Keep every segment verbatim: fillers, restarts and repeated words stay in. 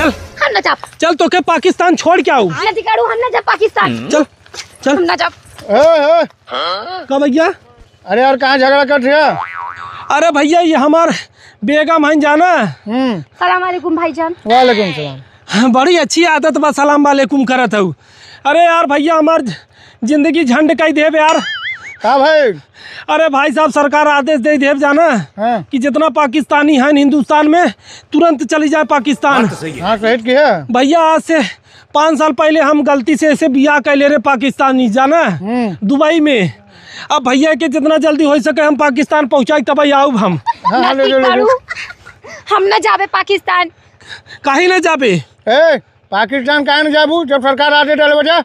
हम ना जाब। चल, तोके पाकिस्तान छोड़ के आऊ। ना दिकाड़ू, हम ना जाब पाकिस्तान। चल, चल। हम ना जाब। ए, ए। का भैया? अरे यार, कहाँ झगड़ा करत है? अरे भैया, ये हमार बेगम हईन जाना। हम्म। सलाम वालेकुम भाईजान। वालेकुम सलाम। हाँ, बड़ी अच्छी आदत बा, सलाम वालेकुम करत हऊ। अरे यार भैया, हमार जिंदगी झंड कई देब यार। का भाई? अरे भाई साहब, सरकार आदेश दे देब जाना हाँ। कि जितना पाकिस्तानी हैं हिंदुस्तान में, तुरंत चली जाए पाकिस्तान। हाँ, सही किया। भैया, आज से पाँच साल पहले हम गलती से ऐसे बियाह कर ले रहे पाकिस्तानी, जाना, हम्म। दुबई में। अब भैया के जितना जल्दी हो सके हम पाकिस्तान पहुँचाई, तब आऊब हम। हाँ, हाँ, ना ले लो, ले लो। दिकाड़ू, हम ना जाबे पाकिस्तान। काहे ना जाबे? ए, पाकिस्तान काहे ना जाबू जब सरकार आदेश डाले बजा?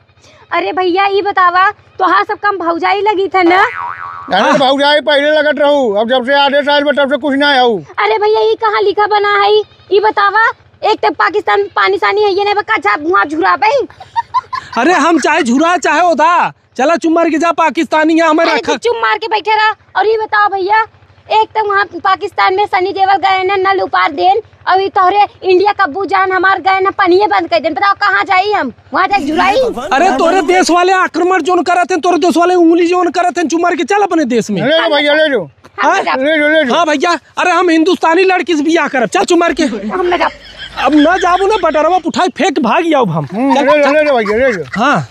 अरे भैया, ई बतावा, तोहार सब काम भौजाई लगी थे ना? अरे हाँ। तो भौजाई पहले लगत रहू, अब जब से आदेश आयल बा तब से कुछ ना आऊ। अरे भैया, ई कहाँ लिखा बना है? ई बतावा, एक तक पाकिस्तान में पानी सानी है ये नहीं बका जा वहाँ झुराबे। अरे हम चाहे झुरा चाहे ओदा, चला चुप मार के जा, पाकिस्तानी यहाँ हमें अरे रखा। तू चुप मार के बैठे रहा। और ये बताओ भैया, एक तो वहाँ पाकिस्तान में सनी देओल गए ना नल उपार देन, और ये तोहरे इंडिया कब्बू जान हमार गए ना पनिये बंद कर देन। बताओ कहाँ जाई हम? वहाँ जाए झुराई? अरे तोरे देश वाले आक्रमण जोन करत हैं, तोरे देश वाले उंगली जोन करत हैं, चुप मार के चल अपने देश में। ले लो भैया, ले लो। हम हाँ? ना जाब। ले लो, ले लो। हाँ भैया, अरे हम हिंदुस्तानी लड़की से बियाह करब, चल चुप मार के। हम ना जाब। अब ना जाबू ना, बटरवा उठाई फेंक भाग जाओ हम। हम्म, चल, ले लो, चल। ले लो भैया, ले लो। हाँ।